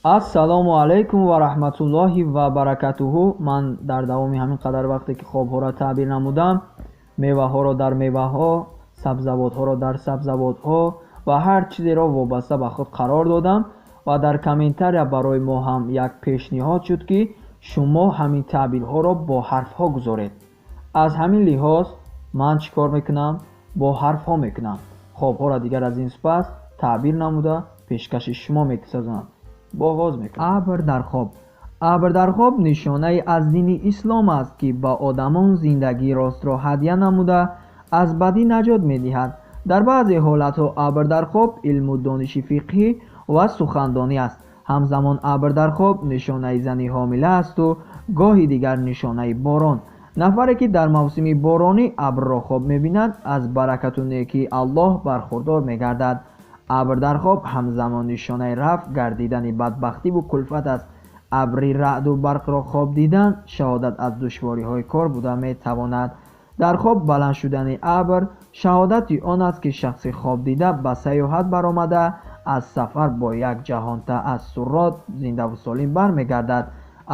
Ассалому алайкум ва раҳматуллоҳи ва баракатуҳу. Ман дар давоми ҳамин қадар вақте ки хобҳоро таъбир намудам, меваҳоро дар меваҳо, сабзавотҳоро дар сабзавотҳо ва ҳар чизеро вобаста ба худ қарор додам ва дар комментария барои мо ҳам як пешниҳод шуд, ки шумо ҳамин таъбирҳоро бо ҳарфҳо гузоред. Аз ҳамин лиҳоз ман чӣ кор мекунам? Бо ҳарфҳо мекунам. Хобҳоро дигар аз ин сипас таъбир намуда пешкаши шумо месозам. Оғоз мекунам. Абр дар хоб. Абр дар хоб нишонае аз дини ислом аст, ки ба одамон зиндагии ростро ҳадя намуда аз бадӣ наҷот медиҳад. Дар баъзе ҳолатҳо абр дар хоб илму дониши фиқҳӣ ва сухандонӣ аст. Ҳамзамон абр дар хоб нишонаи зани ҳомила асту гоҳи дигар нишонаи борон. Нафаре ки дар мавсими боронӣ абрро хоб мебинад, аз баракату некии Аллоҳ бархурдор мегардад. Абр дар хоб ҳамзамон нишонаи рафт гардидани бадбахтиву кулфат аст. Абри раъду барқро хоб дидан шаҳодат аз душвориҳои кор буда метавонад. Дар хоб баланд шудани абр шаҳодати он аст, ки шахси хобдида ба сайёҳат баромада аз сафар бо як ҷаҳон таассурот зиндаву солим бармегардад.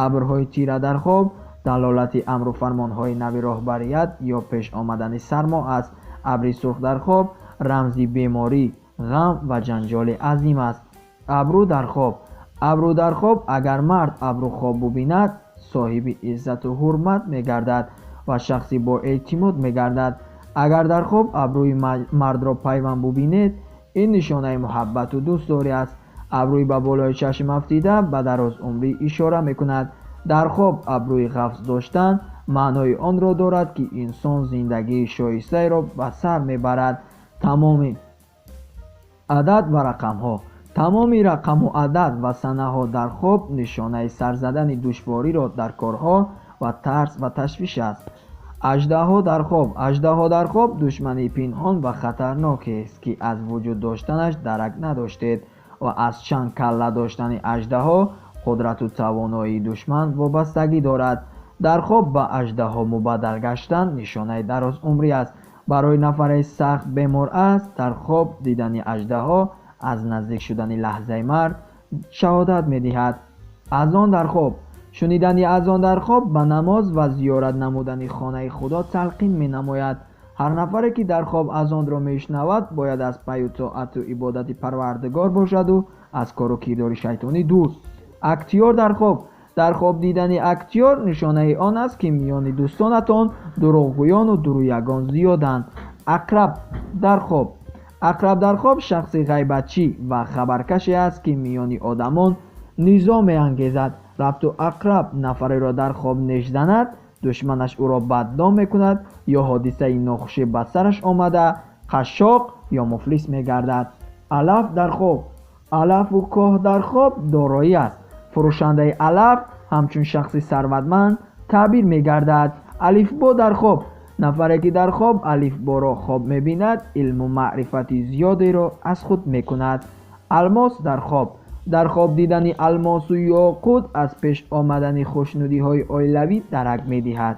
Абрҳои тира дар хоб далолати амру фармонҳои нави роҳбарият ё пеш омадани сармо аст. Абри сурх дар хоб рамзи беморӣ, ғам ва ҷанҷоли азим аст. Абрӯ дар хоб. Абрӯ дар хоб агар мард абрӯ хоб бубинад, соҳиби иззату ҳурмат мегардад ва шахси боэътимод мегардад. Агар дар хоб абрӯи мардро пайванд бубинед, ин нишонаи муҳаббату дӯстдорӣ аст. Абрӯи ба болои чашм афтида ба дарозумрӣ ишора мекунад. Дар хоб абрӯи ғафз доштан маънои онро дорад, ки инсон зиндагии шоистаеро ба сар мебарад. Тамоми адад ва рақамҳо. Тамоми рақаму адад ва санаҳо дар хоб нишонаи сар задани душвориро дар корҳо ва тарс ва ташвиш аст. Аждаҳо дар хоб. Аждаҳо дар хоб душмани пинҳон ва хатарнокест, ки аз вуҷуд доштанаш дарак надоштед ва аз чанд калла доштани аждаҳо қудрату тавоноии душман вобастагӣ дорад. Дар хоб ба аждаҳо мубаддал гаштан нишонаи дарозумрӣ аст. Барои нафаре сахт бемор аст, дар хоб дидани аждаҳо аз наздик шудани лаҳзаи марг шаҳодат медиҳад. Азон дар хоб. Шунидани азон дар хоб ба намоз ва зиёрат намудани хонаи Худо талқин менамояд. Ҳар нафаре ки дар хоб азонро мешунавад, бояд аз пайю тоату ибодати Парвардигор бошаду аз кору кирдори шайтонӣ дур. Актёр дар хоб. Дар хоб дидани актёр нишонаи он аст, ки миёни дӯстонатон дурӯғгӯёну дурӯягон зиёданд. Ақраб дар хоб. Ақраб дар хоб шахси ғайбатчӣ ва хабаркаше аст, ки миёни одамон низоъ меангезад. Рафту ақраб нафареро дар хоб неш занад, душманаш ӯро бадном мекунад ё ҳодисаи нохуше ба сараш омада қашшоқ ё муфлис мегардад. Алаф дар хоб. Алафу коҳ дар хоб дороӣ аст. Фурӯшандаи алаф ҳамчун шахси сарватманд таъбир мегардад. Алифбо дар хоб. Нафаре ки дар хоб алифборо хоб мебинад, илму маърифати зиёдеро аз худ мекунад. Алмос дар хоб. Дар хоб дидани алмосу ёқут аз пеш омадани хушнудиҳои оилавӣ дарак медиҳад.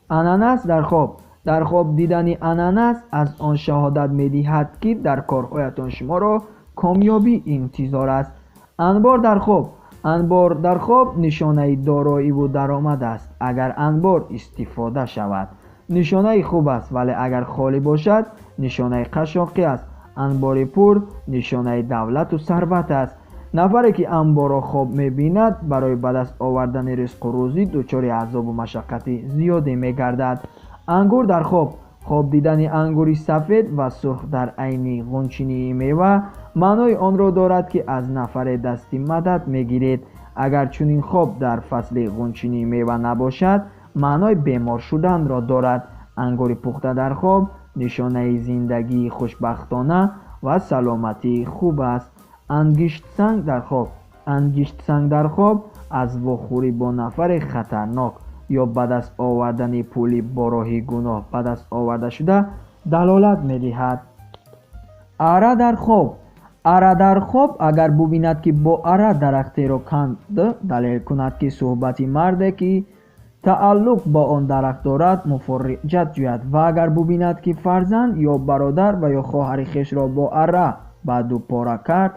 Ананас дар хоб. Дар хоб дидани ананас аз он шаҳодат медиҳад, ки дар корҳоятон шуморо комёбӣ интизор аст. Анбор дар хоб. Анбор дар хоб нишонаи дороиву даромад аст. Агар анбор истифода шавад, нишонаи хуб аст, вале агар холӣ бошад, нишонаи қашшоқӣ аст. Анбори пур нишонаи давлату сарват аст. Нафаре ки анборро хоб мебинад, барои ба даст овардани ризқу рӯзӣ дучори азобу машаққати зиёде мегардад. Ангур дар хоб. Хоб дидани ангури сафед ва сурх дар айни ғунчинии мева маънои онро дорад, ки аз нафаре дасти мадад мегиред. Агар чунин хоб дар фасли ғунчинии мева набошад, маънои бемор шуданро дорад. Ангури пухта дар хоб нишонаи зиндагии хушбахтона ва саломатии хуб аст. Ангиштсанг дар хоб. Ангиштсанг дар хоб аз вохӯрӣ бо нафаре хатарнок ё ба даст овардани пули бо роҳи гуноҳ ба даст оварда шуда далолат медиҳад. Ара дар хоб. Ара дар хоб агар бубинад, ки бо ара дарахтеро канд, далел кунад, ки суҳбати марде, ки тааллуқ ба он дарахт дорад, муфориҷат ҷӯяд, ва агар бубинад, ки фарзанд ё бародар ва ё хоҳари хешро бо ара ба ду пора кард,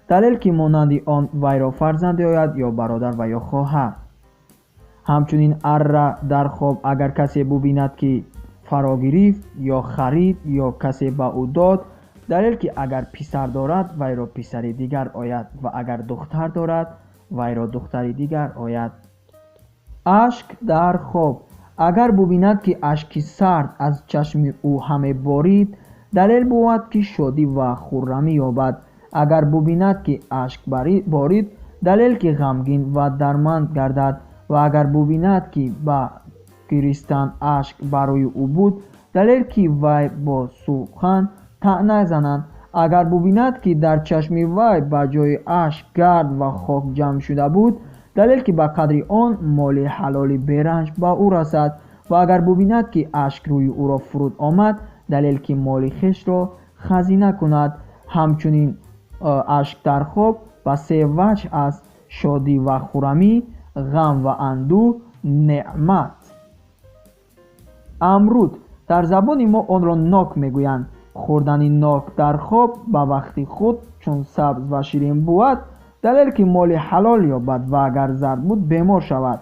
Далел ки монанди он вайро фарзанде ояд ё бародар ва ё хоҳар. Ҳамчунин арра дар хоб агар касе бубинад ки фаро гирифт ё харид ё касе ба ӯ дод, далел ки агар писар дорад, вайро писари дигар ояд ва агар духтар дорад, вайро духтари дигар ояд. Ашк дар хоб. Агар бубинад ки ашки сард аз чашми ӯ ҳаме борид, далел бувад ки шодӣ ва хуррамӣ ёбад. Агар бубинад ки ашк борид, далел ки ғамгин ва дарманд гардад. Ва агар бубинад ки ба гиристан ашк барои ӯ буд, далел ки вай бо сухан таъна зананд. Агар бубинад ки дар чашми вай ба ҷои ашк гард ва хок ҷамъ шуда буд, далел ки ба қадри он моли ҳалоли беранҷ ба ӯ расад. Ва агар бубинад ки ашк рӯи ӯро фуруд омад, далел ки моли хешро хазина кунад. Ҳамчунин ашк дар хоб ба се ваҷҳ аст: шодӣ ва хуррамӣ, ғам ва андӯҳ, неъмат. Амруд. Дар забони мо онро нок мегӯянд. Хӯрдани нок дар хоб ба вақти худ чун сабз ва ширин бувад, далел ки моли ҳалол ёбад ва агар зард буд бемор шавад.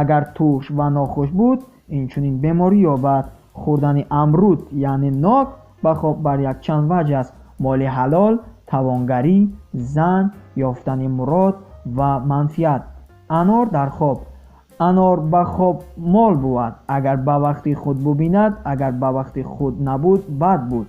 Агар турш ва нохуш буд, инчунин беморӣ ёбад. Хӯрдани амруд яъне нок ба хоб бар якчанд ваҷҳ аст: моли ҳалол, тавонгарӣ, зан, ёфтани мурод ва манфиат. Анор дар хоб. Анор ба хоб мол бувад. Агар ба вақти худ бубинад, агар ба вақти худ набуд, бад буд.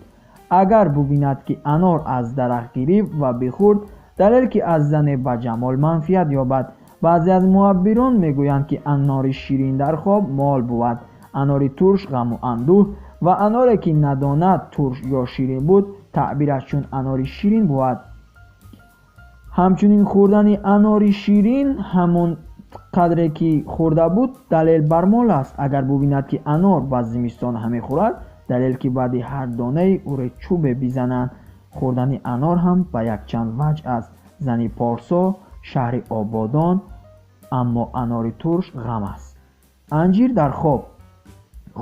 Агар бубинад ки анор аз дарахт гирифт ва бихӯрд, далел ки аз зане ба ҷамол манфиат ёбад. Баъзе аз муаббирон мегӯянд ки анори ширин дар хоб мол бувад, анори турш ғаму андӯҳ ва аноре ки надонад турш ё ширин буд, таъбираш чун анори ширин бувад. Ҳамчунин хӯрдани анори ширин ҳамон қадре ки хӯрда буд, далел бар мол аст. Агар бубинад ки анор ба зимистон ҳаме хӯрад, далел ки баъди ҳар донаи ӯре чӯбе бизананд. Хӯрдани анор ҳам ба якчанд ваҷҳ аст: зани порсо, шаҳри ободон, аммо анори турш ғам аст. Анҷир дар хоб.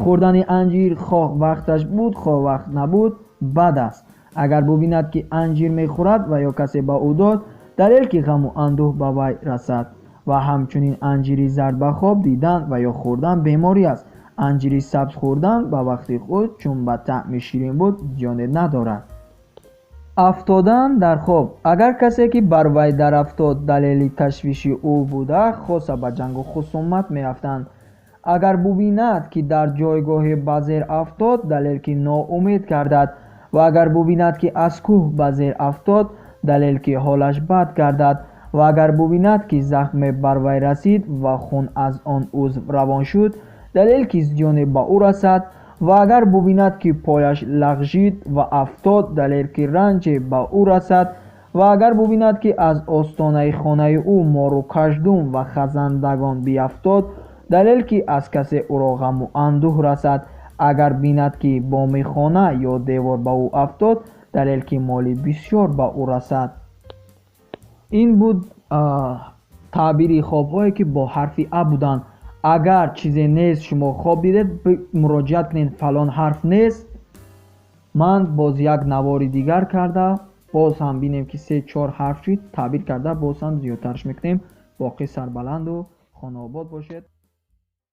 Хӯрдани анҷир хоҳ вақташ буд, хоҳ вақт набуд, бад аст. Агар бубинад ки анҷир мехӯрад ва ё касе ба ӯ дод, далел ки ғаму андӯҳ ба вай расад. Ва ҳамчунин анҷири зард ба хоб дидан ва ё хӯрдан беморӣ аст. Анҷири сабз хӯрдан ба вақти худ чун ба таъми ширин буд, зиёне надорад. Афтодан дар хоб. Агар касе ки бар вай дарафтод далели ташвиши ӯ буда, хоса ба ҷангу хусумат меафтанд. Агар бубинад ки дар ҷойгоҳе ба зер афтод, далел ки ноумед гардад. Ва агар бубинад ки аз кӯҳ ба зер афтод, далел ки ҳолаш бад гардад. Ва агар бубинад ки захме бар вай расид ва хун аз он узв равон шуд, далел ки зиёне ба ӯ расад. Ва агар бубинад ки пояш лағжид ва афтод, далел ки ранҷе ба ӯ расад. Ва агар бубинад ки аз остонаи хонаи ӯ мору каждум ва хазандагон биафтод, далел ки аз касе ӯро ғаму андӯҳ расад. Агар бинад ки боми хона ё девор ба ӯ афтод, далел ки моли бисёр ба ӯ расад. Ин буд таъбири хобҳое ки бо ҳарфи а буданд. Агар чизе нест шумо хоб дидед, муроҷиат кунед, фалон ҳарф нест. Ман боз як навори дигар карда, боз ҳам бинем ки 3-4 ҳарф шуд, таъбир карда боз ҳам зиёдтарш мекунем. Боқӣ сарбаланду хонаобод бошед.